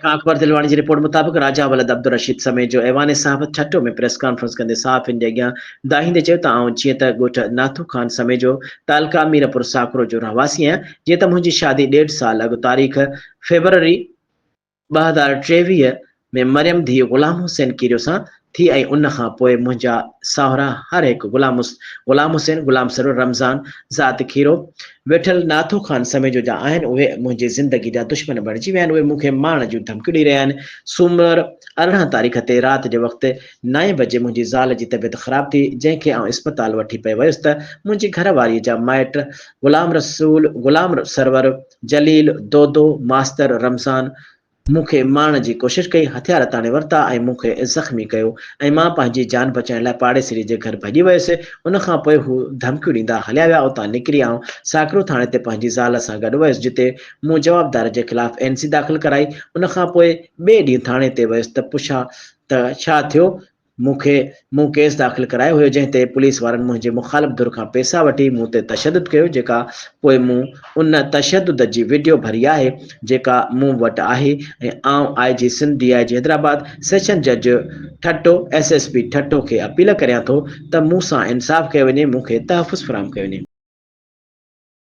کان اڪبر دلواڻي جي رپورٽ مطابق راجا ولد عبدالرشيد سميجو ايوان صحافت ٺٽو ۾ پريس ڪانفرنس ڪندي صحافين جي اڳيان دانهيندي چيو ته آئون جيئن ته ڳوٺ ناٿو خان سميجو تعلقه ميرپور ساڪرو جو رهواسي آهيان جيئن ته منهنجي شادي ڏيڍ سال اڳ تاريخ فيبروري 2023 ۾ مريم ڌيء غلام حسين ڪيريو سان ٿي ۽ ان کان پوء منهنجا ساهرا هر هڪ غلام غلام حسين، غلام سرور، رمضان، ذات کيرو، ويٺل ناٿو خان سميجو جا آهن اهي منهنجي زندگي جا دشمن بڻجي ويا آهن اهي مون کي مارڻ جون ڌمڪيون ڏئي رهيا آهن سومر 18 تاريخ تي رات جي وقت نائين بجي منهنجي زال جي طبيعت خراب ٿي جنهن کي آئون اسپتال وٺي پئي ويس ته منهنجي گهر واريء جا مائٽ غلام رسول، غلام سرور، جليل، دودو، ماستر، رمضان، مون کي مارڻ جي ڪوشش ڪئي، هٿيار تاڻي ورتا ۽ مون کي زخمي ڪيو ۽ مان پنهنجي جان بچائڻ لاء پاڙيسري جي گهر ڀڄي ويس. ان کان پوء هو ڌمڪيون ڏيندا هليا ويا. اتان نڪري آئون ساڪرو ٿاڻي تي پنهنجي زال سان گڏ ويس، جتي مون جوابدار جي خلاف اين سي داخل ڪرائي. ان کان پوء ٻئي ڏينهن ٿاڻي تي ويس ته پڇا ته ڇا ٿيو؟ مون کي مون ڪيس داخل ڪرايو هيو جنهن تي پوليس وارن منهنجي مخالف ڌر کان پيسا وٺي مون تي تشدد ڪيو جيڪا پوء مون ان تشدد جي وڊيو ڀري آهي جيڪا مون وٽ آهي ۽ آئون I G Sindh D I G Hyderabad session جج Thatta S S P Thatta کي اپيل ڪريان ٿو ته مون سان انصاف ڪيو وڃي مون کي تحفظ فراهم ڪيو وڃي.